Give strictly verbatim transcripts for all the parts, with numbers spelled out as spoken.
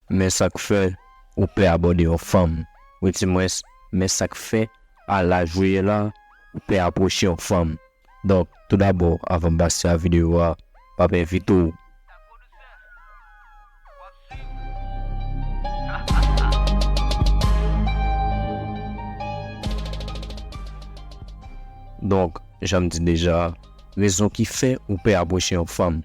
Men sa k fè ou pè abòde yon fanm. Ou di mwens, men sa k fè a laj ou ye la, ou pè apwoche yon fanm. Donk, toudabò, avan m pase a videyo a, m ap envite w. Donk, jan m di deja, rezon ki fè ou pè apwoche yon fanm.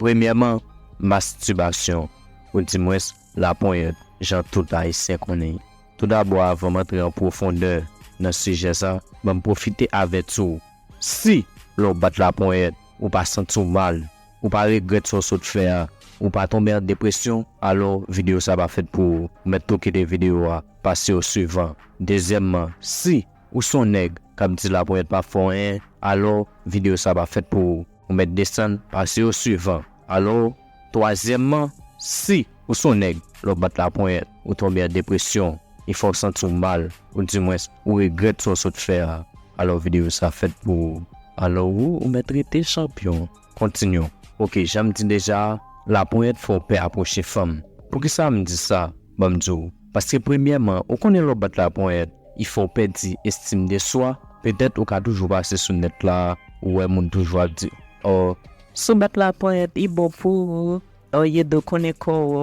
Premyèman, mastibasyon, ou di mwens, laponyèt, jan tout Ayisyen konnen. Toudabò, avan m antre an pwofondè nan sijè sa, ban m pwofite avèti w. Si, lè w bat laponyèt, ou pa santi w mal, ou pa regrèt sa w sot fè a, ou pa tonbe an depresyon, alò, videyo sa pa fèt pou ou. Ou mèt tou kite videyo a, pase o swivan. Dezyèmman, si ou se yon nèg k ap di laponyèt pa fè w anyen, alò, videyo sa pa fèt pou ou. Ou mèt desann, pase o swivan. Alò, twazyèmman, si ou se yon nèg, lè w bat laponyèt, ou tonbe an depresyon, e fè w santi w mal, ou di mwens, ou regrèt sa w sot fè a, alò videyo sa fèt pou ou. Alò ou, ou mèt rete chanpyon. Kontinyon. Oke, jan m di deja, laponyèt fè w pè apwoche fanm. Poukisa m di sa? Ban m di w. Paske premyèman, ou konnen lè w bat laponyèt, e fè w pèdi estim de swa. Petèt ou ka toujou pase sou nèt la, ou wè moun toujou ap di, oh, si w bat laponyèt, e bon pou ou. Oh, Yedo konnen kò w,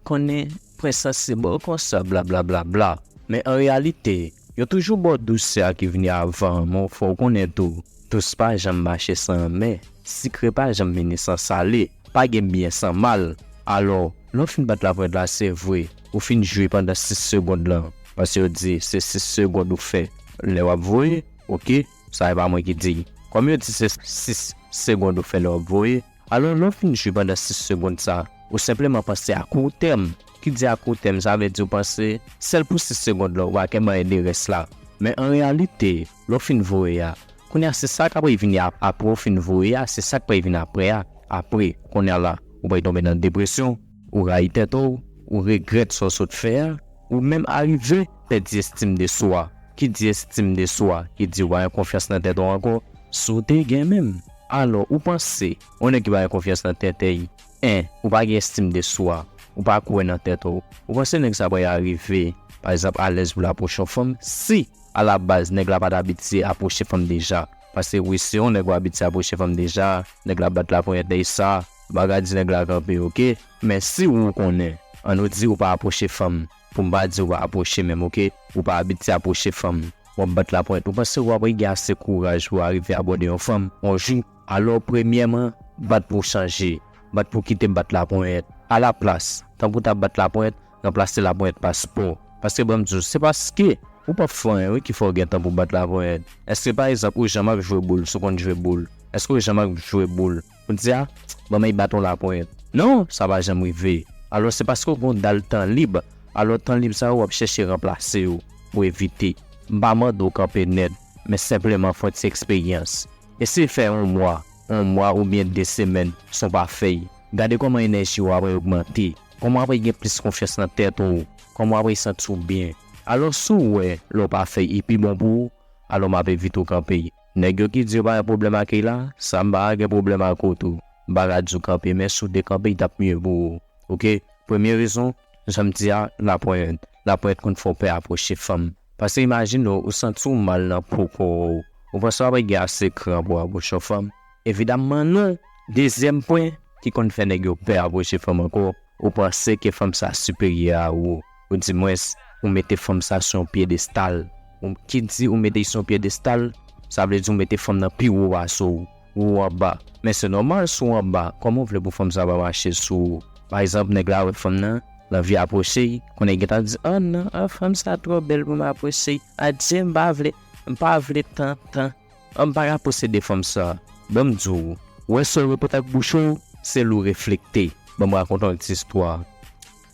konnen pwen sansib, oh, konsa, bla, bla, bla, bla. Men an reyalite, yo toujou ba w dousè a ki vini avan, men fò w konnen tou, dous pa janm mache san anmè, sikre pa janm vini san sale, pa gen byen san mal. Alò, lè w fin bat laponyèt la, se vre, ou fin jwi pandan sis segonn lan, paske yo di se sis segonn ou fè lè w ap voye, oke? Sa e pa mwen ki di. Kòm yo di se sis segonn ou fè lè w ap voye, alò lè w fin jwi pandan sis segonn sa, ou senpleman panse a kou tèm. Ki di a kou tèm, sa vle di w panse sèl pou sis segonn lan, ou pa kenbe anyen de rès la. Men an reyalite, lè w fin voye a, kounye a se sa k ap vini ap-, apre w fin voye a, se sa k pral vin apre a. Apre, kounye a la, ou pral tonbe nan depresyon, ou rayi tèt ou, ou regrèt sa w sot fè a, ou menm arive pèdi estim de swa. Ki di estim de swa, ki di ou pa gen konfyans nan tèt ou ankò, si w te gen menm. Alò, ou panse, yon nèg ki pa gen konfyans nan tèt li, en, ou pa gen estim de swa, ou pa kwè nan tèt ou, ou panse nèg sa pral arive, pa egzanp, alèz pou l apwoche yon fanm, si a la baz, nèg la pa t abitye apwoche fanm deja. Paske wi, si yon nèg ou abitye apwoche fanm deja, nèg la bat laponyèt, e sa, m pa ka di nèg la kanpe, oke? Men si ou konnen, ann nou di ou pa apwoche fanm, pou m pa di ou pa apwoche menm, oke? Ou pa abitye apwoche fanm, w ap bat laponyèt, ou panse w ap gen ase kouraj pou w arive abòde yon fanm yon jou? Alò, premyèman, bat pou w chanje. Bat pou w kite bat laponyèt. Alaplas, tan pou w ta bat laponyèt, ranplase laponyèt pa spò. Paske ban m di w, se paske ou p ap fè anyen wi ki fè w gen tan pou w bat laponyèt. Èske pa egzanp ou janm ap jwe boul, si w konn jwe boul, èske ou janm ap jwe boul pou w di a, ban m al bat yon laponyèt? Non, sa pa janm rive. Alò se paske w gen yon dal tan lib. Alò tan lib sa yo w ap chèche ranplase yo pou evite. M pa mande w kanpe nèt, men senpleman fè yon ti eksperyans. Eseye fè yon mwa, yon mwa oubyen de semèn san w pa fè l. Gade kòman enèji w ap ogmante, kòman w ap gen plis konfyans nan tèt ou, kòman w ap santi w byen. Alò, si w wè lè w pa fè l, li pi bon pou ou, alò m ap envite w kanpe l. Nèg yo ki di yo pa gen pwoblèm ak li la, sa m pa gen pwoblèm ak ou tou. M pa ka di w kanpe, men si w te kanpe, li t ap mye pou ou. Oke? Premye rezon, jan m di a, laponyèt. Laponyèt konn fè w pè apwoche fanm. Paske imajine w, ou santi w mal nan po kò w, ou panse w ap gen ase kran pou w apwoche yon fanm? Evidamman non. Dezyèm pwen ki konn fè nèg yo pè apwoche fanm ankò, ou panse ke fanm sa siperyè a ou, ou di mwens, ou mete fanm sa sou yon pyedestal. Ou, ki di ou mete l sou yon pyedestal, sa vle di ou mete fanm nan pi wo pase w, ou anba. Men se nòmal si w anba, kòman w vle pou fanm sa pa mache sou ou? Pa egzanp, nèg la wè fanm nan, l anvi apwoche l, kounye a l gentan di, "Ah non, ah, fanm sa twò bèl pou m apwoche l. Adje, m pa vle, m pa vle tan, tan. Ah, m pa ka posede fanm sa." Ban m di w, wè sa w wè pote ak bouch ou, se li w reflekte. Ban m rakonte w yon ti istwa.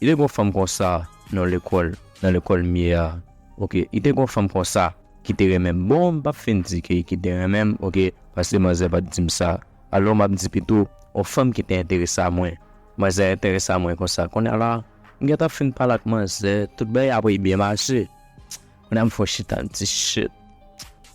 Li te gen yon fanm konsa nan lekòl, nan lekòl m ye a. Oke, li te gen yon fanm konsa ki te renmen m. Bon, m p ap fin di ke ki te renmen m, oke, paske manzè pa t di m sa. Alò, m ap di pito, yon fanm ki te enterese a mwen. Manzè enterese a mwen konsa. Kounye a la, m gentan fin pale ak manzè, tout bagay apre byen mache. Kounye a m fè yon chita, m di, "Shit,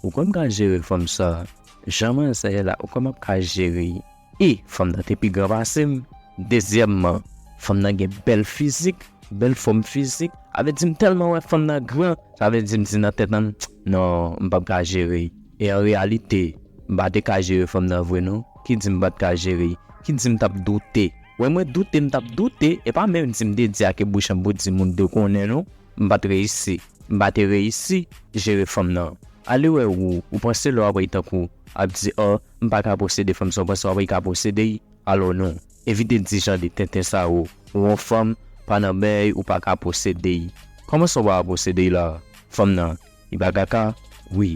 ou kwè m ka jere fanm sa? Jan manzè ye la, ou kwè m ap ka jere l?" E fanm nan te pi gran pase m. Dezyèmman, fanm nan gen bèl fizik. bèl fòm fizik. Sa vle di m tèlman wè fanm nan gran, sa vle di m di nan tèt an, non, m p ap ka jere. E an reyalite, m pa te ka jere fanm nan vre non. Ki di m pa t ka jere? Ki di m t ap doute? Wè mwen doute, m t ap doute, e pa menm di m te di ak bouch an pou di moun te konnen non. M pa t reyisi. M pa te reyisi jere fanm nan. Ale wè ou, ou panse lè w ap ri tankou ap di, oh, m pa ka posede fanm sa, ou panse w ap ri ka posede l? Alò non, evite di jan de tenten sa yo. Ou yon fanm, pa nan bèy, ou pa ka posede l. Kòman sa w pa ka posede l la? Fanm nan, li pa kaka? Wi.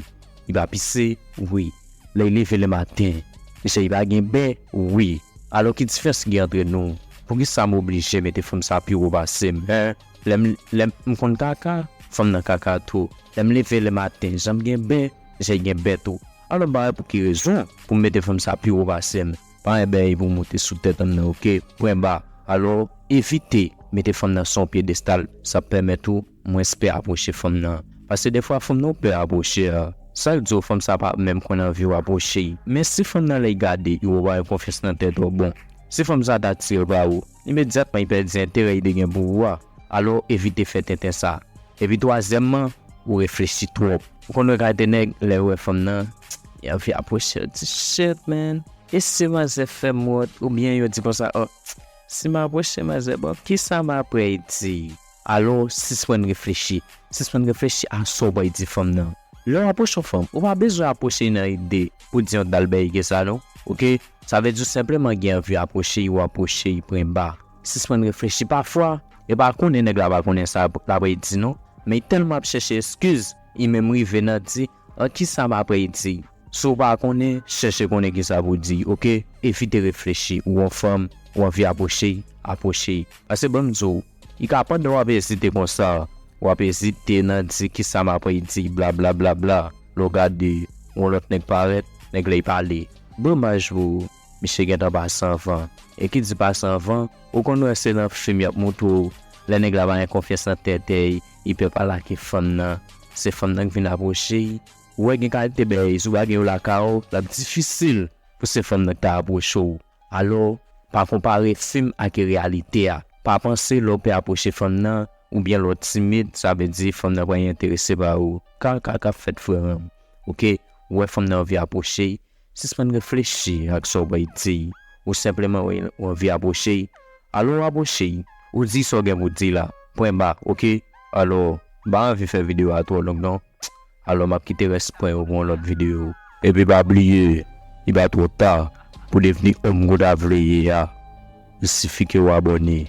Li pa pise? Wi. Lè l leve lè maten, misye li pa gen bè? Wi. Alò ki diferans ki gen antre nou? Poukisa m oblije mete fanm sa pi wo pase m, hen? Lè m, lè m konn kaka, fanm nan kaka tou. Lè m leve lè maten, jan m gen bè, misye gen bè tou. Alò m pa wè pou ki rezon pou m mete fanm sa pi wo pase m. Pa gen bèy pou moute sou tèt an nan, oke? Pwen ba. Alò, evite mete fanm nan sou yon pyedestal, sa ap pèmèt ou mwens pè apwoche fanm nan. Paske defwa fanm nan ou pè apwoche a, sa k di w fanm sa pa menm konn anvi w apwoche l. Men si fanm nan lè l gade, li wè w pa gen konfyans nan tèt ou, bon, si fanm sa ta atire pa ou, imedyatman li pèdi enterè li te gen pou ou a. Alò, evite fè tenten sa. Epi twazyèmman, ou reflechi twòp. Ou konn wè kalite nèg, lè yo wè fanm nan, yo anvi apwoche, yo di, shit, man. E si manzè fè m wont, oubyen yo di konsa, oh, si m apwoche manzè, bon, kisa m ap pral di? Alò, sispann reflechi. Sispann reflechi a sa w pral di fanm nan. Lè w apwoche yon fanm, ou pa bezwen apwoche l nan ide pou di yon dal bèy ke sa, non. Oke? Sa vle di w senpleman gen anvi apwoche l, ou apwoche l, pwen ba. Sispann reflechi. Pafwa, yo pa konnen nèg la pa konnen sa l ap di, non. Men li tèlman ap chèche eskiz, li menm rive nan di, an kisa m ap pral di? Si w pa konnen, chèche konnen kisa pou w di, oke? Evite reflechi. Ou yon fanm, ou anvi apwoche l, apwoche l. Paske ban m di w, li ka pandan w ap ezite konsa, w ap ezite nan di kisa m ap pral di, bla, bla, bla, bla. Lè w gade, yon lòt nèg parèt, nèg la ap pale. Domaj pou ou, misye gentan pase anvan. E ki di pase anvan, ou konn wè se nan fim y ap montre w, lè nèg la pa gen konfyans nan tèt li, li pè pale ak fanm nan. Se fanm nan k vin apwoche l. Ou wè gen kalite bèy, si w pa gen yo lakay ou, l ap difisil pou se fanm nan k ta apwoche w. Alò, pa konpare fim ak reyalite a. Pa panse lè w pè apwoche fanm nan, oubyen lè w timid, sa vle di fanm nan pa enterese pa ou. Kaka k ap fèt, frè m. Oke, ou wè fanm nan anvi apwoche l, sispann reflechi ak sa w pral di. Ou senpleman wè w anvi apwoche l. Alò w apwoche l, ou di sa w gen pou w di la. Pwen ba, oke? Alò, m pa anvi fè videyo a twò long non. Alò m ap kite rès pwen yo pou yon lòt videyo. Epi pa bliye, li pa twò ta pou devni òm ke w ta vle ye a. Il sifi ke w abòne.